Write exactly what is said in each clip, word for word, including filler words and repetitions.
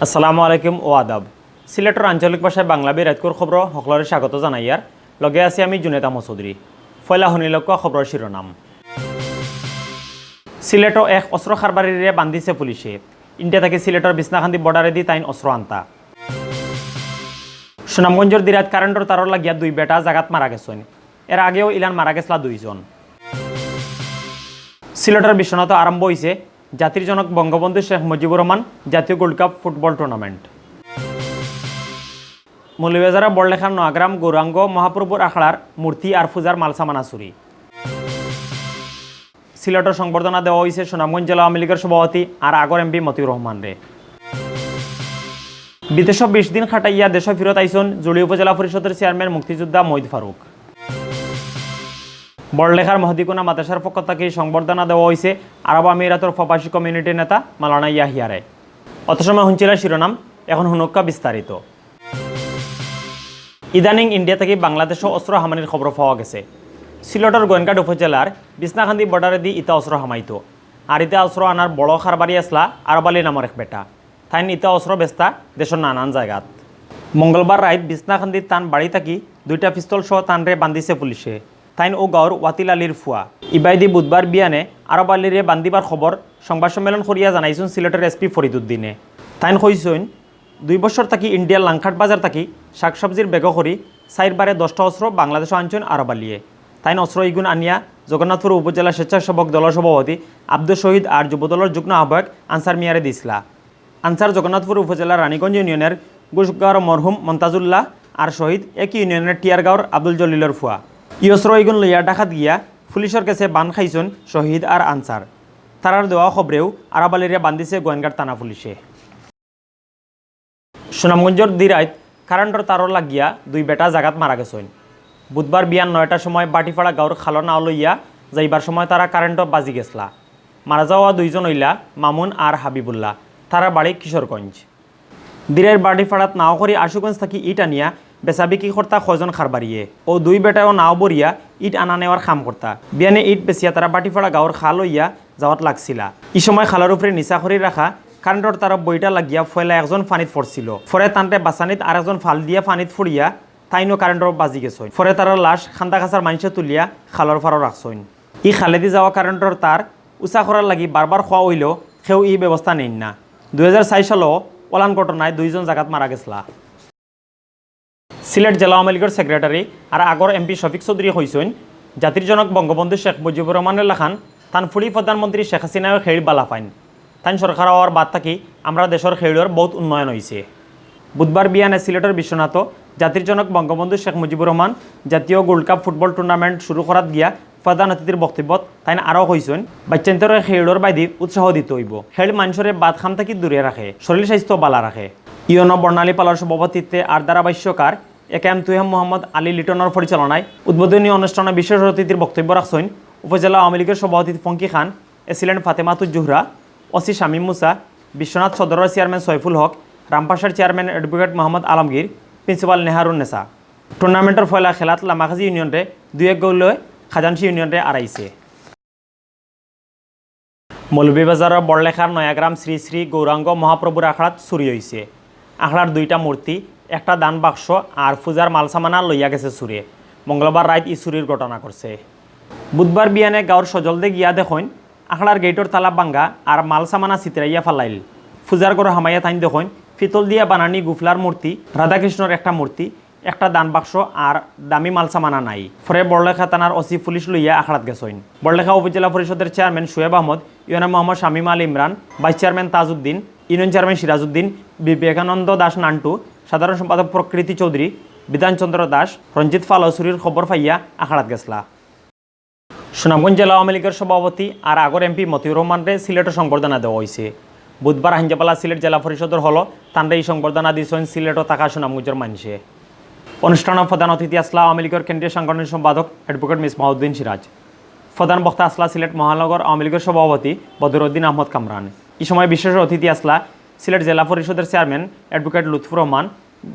আসসালামু আলাইকুম ও আদাব। সিলেটর আঞ্চলিক ভাষায় বাংলা বিরাটকুর খবর হকলরে স্বাগত জানাইয়ার। লগে আছি আমি জুনেদ আহমদ চৌধুরী। পয়লা হুনিলউক্কা খবরর শিরোনাম। সিলেটো এক অস্ত্র কারবারিরে বান্ধিছে পুলিশে। ইন্ডিয়া থাকি সিলেটর বিছনাকান্দি বর্ডারেদি তাইন অস্ত্র আনতা। সুনামগঞ্জর দিরাত কারেন্টর তারর লাগিয়া দুই বেটা জাগাত মারা গেছইন। এর আগেও ইলান মারা গেছলা দুইজন। সিলেটর বিশ্বনাথো আরম্ভ অইছে জাতির জনক বঙ্গবন্ধু শেখ মুজিবুর রহমান জাতীয় গোল্ড কাপ ফুটবল টুর্নামেন্ট। মৌলভীবাজারর বড়লেখার নয়াগ্রাম গৌরাঙ্গ মহাপ্রভুর আখড়ার মূর্তি আর পূজার মালসামানা চুরি। সিলেটর সংবর্ধনা দেওয়া অইছে সুনামগঞ্জ জেলা আওয়ামী লীগর সভাপতি আর আগর এমপি মতিউর রহমানরে। বিদেশো বিশ দিন কাটাইয়া দেশো ফিরত আইছইন জুড়ি উপজেলা পরিষদর চেয়ারম্যান মুক্তিযোদ্ধা মঈদ ফারুক। বড়লেখার মহদিকুনা মাদ্রাসার পক্ষ থাকি সংবর্ধনা দেওয়া অইছে আরব আমিরাতর প্রবাসী কমিউনিটির নেতা মাওলানা ইয়াহিয়ারে। অত সময় হুনছিলা শিরোনাম, এখন হুনউক্কা বিস্তারিত। ইদানিং ইন্ডিয়া থাকি বাংলাদেশো অস্ত্র হামানির খবর পাওয়া গেছে। সিলেটর গোয়েনঘাট উপজেলার বিছনাকান্দি বর্ডারেদি ইতা অস্ত্র হামাইতো। আর ইতা অস্ত্র আনার বড় কারবারি আছলা আরব আলী নামর এক বেটা। তাইন ইতা অস্ত্র বেচতা দেশর নানান জাগাত। মঙ্গলবার রাইত বিছনাকান্দিত তান বাড়ি থাকি দুইটা পিস্তল সহ তানরে বান্ধিছে পুলিশে। তাইন অউ গাঁওর ওয়াতিল আলীর ফুয়া। ইবায়দি বুধবার বিয়ানে আরব আলীরে বান্ধিবার খবর সংবাদ সম্মেলন করিয়া জানাইছইন সিলেটর এসপি ফরিদ উদ্দিনে। তাইন কইছইন, দুই বছর থাকি ইন্ডিয়ার লাংকাট বাজার থাকি শাকসবজির বেগো করি চাইরবারে দশটা অস্ত্র বাংলাদেশো আনছইন আরব আলীয়ে। তাইন অস্ত্র ইগুন আনিয়া জগন্নাথপুর উপজেলা স্বেচ্ছাসেবক দলর সভাপতি আব্দুস শহীদ আর যুবদলর যুগ্ম আহ্বায়ক আনসার মিয়ারে দিছলা। আনসার জগন্নাথপুর উপজেলার রানীগঞ্জ ইউনিয়নের ঘোষগাঁওর মরহুম মন্তাজুল্লাহ আর শহীদ একই ইউনিয়নের টিয়ারগাঁওর আব্দুল জলিলর ফুয়া। ই অস্ত্র ইগুন লইয়া ঢাকাত গিয়া পুলিশর গেছে বান খাইছইন শহীদ আর আনসার। তারার দেওয়া খবরেউ আরব আলীরে বান্ধিছে গোয়েনঘাট থানা পুলিশে। সুনামগঞ্জর দিরাইত কারেন্টর তারর লাগিয়া দুই বেটা জাগাত মারা গেছইন। বুধবার বিয়ান নয়টার সময় বাটিপাড়া গাঁওর খালো নাও লইয়া যাইবার সময় তারা কারেন্টো বাজি গেছলা। মারা যাওয়া দুইজন অইলা মামুন আর হাবিবুল্লাহ। তারার বাড়ি কিশোরগঞ্জ। দিরাইর বাটিপাড়াত নাও করি আশুগঞ্জ থাকি ইট আনিয়া বেচাবিকি করতা কয়জন কারবারিয়ে। অউ দুই বেটায়ও নাও ভরিয়া ইট আনা নেওয়ার কাম করতা। বিয়ানে ইট বেচিয়া তারা বাটিপাড়া গাঁওর খাল লইয়া যাওয়াত লাগছিলা। ই সময় খালর উপরে নিচা করি রাখা কারেন্টর তারো বইটা লাগিয়া পয়লা একজন পানিত পড়ছিল। পরে তানরে বাচানিত আরেকজন ফাল দিয়া পানিত পড়িয়া তাইনও কারেন্টর বাজি গেছইন। পরে তারার লাশ কান্দাকাছার মাইনষে তুলিয়া খালর পারো রাখছইন। ই খালেদি যাওয়া কারেন্টর তার উচা করার লাগি বারবার কওয়া অইলেও কেউ ই ব্যবস্থা নেইন না। দুই হাজার চাইর সালো অলান ঘটনায় দুইজন জাগাত মারা গেছলা। সিলেট জেলা আওয়ামী লীগর সেক্রেটারি আর আগর এমপি শফিক চৌধুরী কইছইন, জাতির জনক বঙ্গবন্ধু শেখ মুজিবুর রহমানর লাখান তান ফুড়ি প্রধানমন্ত্রী শেখ হাসিনায়ও খেইড় বালা পাইন। তাইন সরকার অওয়ার বাদ থাকি আমরা দেশর খেইড়র বউত উন্নয়ন অইছে। বুধবার বিয়ানে সিলেটর বিশ্বনাথো জাতির জনক বঙ্গবন্ধু শেখ মুজিবুর রহমান জাতীয় গোল্ড কাপ ফুটবল টুর্নামেন্ট শুরু করাত গিয়া প্রধান অতিথির বক্তব্যত তাইন আরও কইছইন, বাইচ্চাইন্তরে খেইড়র বায়দি উৎসাহ দিতো অইবো। খেইড় মানষরে বাদ কাম থাকি দূরে রাখে, শরীর স্বাস্থ্য বালা রাখে। ইউনো বর্ণালী পালর সভাপতিত্বে আর ধারাভাষ্যকার এ কে এম তুহেম মোহাম্মদ আলী লিটনর পরিচালনায় উদ্বোধনী অনুষ্ঠানো বিশেষ অতিথির বক্তব্য রাখছইন উপজেলা আওয়ামী লীগর সভাপতি ফঙ্কি খান, এসিলেন্ট ফাতেমাতুজ জুহরা, ওসি শামীম মুসা, বিশ্বনাথ সদরর চেয়ারম্যান সয়ফুল হক, রামপাশার চেয়ারম্যান অ্যাডভোকেট মোহাম্মদ আলমগীর, প্রিন্সিপাল নেহারুন নেসা। টুর্নামেন্টর পয়লা খেলাত লামাকাজি ইউনিয়নরে দুই এক গোলে খাজানশি ইউনিয়নরে আরাইছে। মৌলভীবাজারর বড়লেখার নয়াগ্রাম শ্রী শ্রী গৌরাঙ্গ মহাপ্রভুর আখড়াত চুরি অইছে। আখড়ার দুইটা মূর্তি, একটা দান বাক্স আর পূজার মালসামানা লইয়া গেছে চুরে। মঙ্গলবার রাইত ই চুরির ঘটনা ঘটছে। বুধবার বিয়ানে গাঁওর সজলদে গিয়া দেখইন, আখড়ার গেইটর তালা ভাঙ্গা আর মালসামানা ছিতরাইয়া ফালাইল। পূজার ঘরো হামাইয়া তাইন দেখইন, পিতল দিয়া বানানি গুফলার মূর্তি, রাধাকৃষ্ণর একটা মূর্তি, একটা দান বাক্স আর দামি মালসামানা নাই। পরে বড়লেখা থানার ওসি পুলিশ লইয়া আখড়াত গেছইন। বড়লেখা উপজেলা পরিষদর chairman Shuyeb Ahmed, UNO Mohammad Shamim Al Imran, vice chairman Tajuddin, union chairman Sirajuddin, Vivekananda Das Nantu, সাধারণ সম্পাদক প্রকৃতি চৌধুরী, বিধানচন্দ্র দাস, রঞ্জিত ফালো চুরির খবর পাইয়া আখড়াত গেছলা। সুনামগঞ্জ জেলা আওয়ামী লীগর সভাপতি আর আগর এমপি মতিউর রহমানরে সিলেটো সংবর্ধনা দেওয়া অইছে। বুধবার হাইঞ্জাপালা সিলেট জেলা পরিষদর হলো তানরে ই সংবর্ধনা দিছইন সিলেটো থাকা সুনামগঞ্জর মানষে। অনুষ্ঠানো প্রধান অতিথি আছলা আওয়ামী লীগর কেন্দ্রীয় সাংগঠনিক সম্পাদক অ্যাডভোকেট মিসবাহউদ্দিন সিরাজ। প্রধান বক্তা আছলা সিলেট মহানগর আওয়ামী লীগর সভাপতি বদরউদ্দিন আহমদ কামরান। ই সময় বিশেষ অতিথি আছলা সিলেট জেলা পরিষদর চেয়ারম্যান অ্যাডভোকেট লুৎফুর রহমান,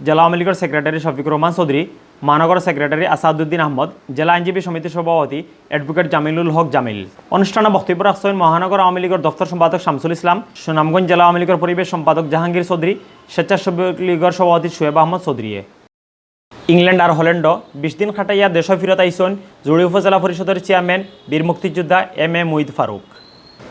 জেলা আওয়ামী লীগর সেক্রেটারি শফিকুর রহমান চৌধুরী, মহানগর সেক্রেটারি আসাদুদ্দিন আহমদ, জেলা আইনজীবী সমিতির সভাপতি অ্যাডভোকেট জামিলুল হক জামিল। অনুষ্ঠানে বক্তব্য রাখছেন মহানগর আওয়ামী লীগের দপ্তর সম্পাদক শামসুল ইসলাম, সুনামগঞ্জ জেলা আওয়ামী লীগের পরিবেশ সম্পাদক জাহাঙ্গীর চৌধুরী, স্বেচ্ছাসেবক লীগের সভাপতি শুয়েব আহমদ চৌধুরীয়ে। ইংল্যান্ড আর হল্যান্ডো বিশ দিন কাটাইয়া দেশো ফিরত আইছইন জুড়ি উপজেলা পরিষদের চেয়ারম্যান বীর মুক্তিযোদ্ধা এম এ মুইদ ফারুক।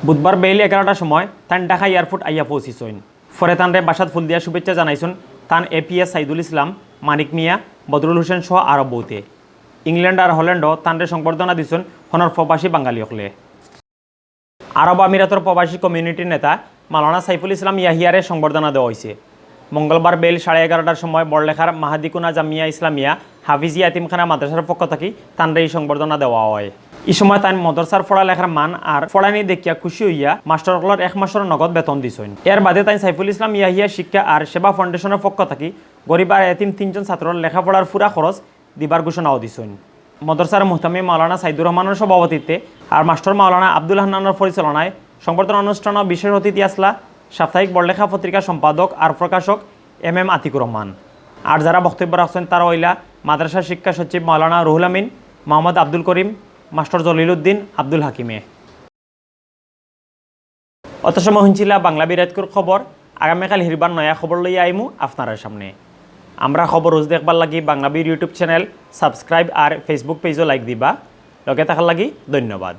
বুধবার বেইল এগারোটার সময় তান ঢাকা এয়ারপোর্ট আইয়া পৌঁছিছইন। পরে তানরে বাসাত ফুল দিয়া শুভেচ্ছা জানাইছইন তান এপিএস সাইদুল ইসলাম, মানিক মিয়া, বদরুল হোসেন সহ আরো বহুতে। ইংল্যান্ড আর হল্যান্ডো তানরে সংবর্ধনা দিছইন হনর প্রবাসী বাঙালি অকলে। আরব আমিরাতর প্রবাসী কমিউনিটির নেতা মাওলানা সাইফুল ইসলাম ইয়াহিয়ারে সংবর্ধনা দেওয়া হয়েছে। মঙ্গলবার বেইল সাড়ে এগারোটার সময় বড়লেখার মাহাদিকুনা জামিয়া ইসলামিয়া হাফিজিয়া এতিমখানা মাদ্রাসার পক্ষ থাকি তানরে এই সংবর্ধনা দেওয়া হয়। এই সময় তান মাদ্রাসার পড়ালেখার মান আর পড়ানি দেখিয়া খুশি হইয়া মাস্টার অকলর এক মাসর নগদ বেতন দিছইন। এর বাদে তাই সাইফুল ইসলাম ইয়াহিয়া শিক্ষা আর সেবা ফাউন্ডেশনের পক্ষ থাকি গরিব আর এতিম তিনজন ছাত্রর লেখাপড়ার পুরা খরচ দিবার ঘোষণাও দিছইন। মাদ্রাসার মুহতামি মাওলানা সাইদুর রহমানের সভাপতিত্বে আর মাস্টার মাওলানা আব্দুল হান্নানের পরিচালনায় সংবর্ধনা অনুষ্ঠানে বিশেষ অতিথি আসলা সাপ্তাহিক বড়লেখা পত্রিকা সম্পাদক আর প্রকাশক এম এম আতিকুর রহমান। আর যারা বক্তব্য রাখছেন তারা হইলা মাদ্রাসা শিক্ষা সচিব মাওলানা রুহুল আমিন, মোহাম্মদ আব্দুল করিম, মাস্টার জলিল উদ্দিন, আব্দুল হাকিমে। অত সময় শুনছিলা বাংলা বীর রাইতকুর খবর। আগামীকাল হিরবার নয়া খবর লইয়া আইমু আপনারার সামনে। আমরা খবর রোজ দেখবার লাগি বাংলা বীর YouTube চ্যানেল সাবস্ক্রাইব আর Facebook পেজও লাইক দিবা। লগে থাকার লাগি ধন্যবাদ।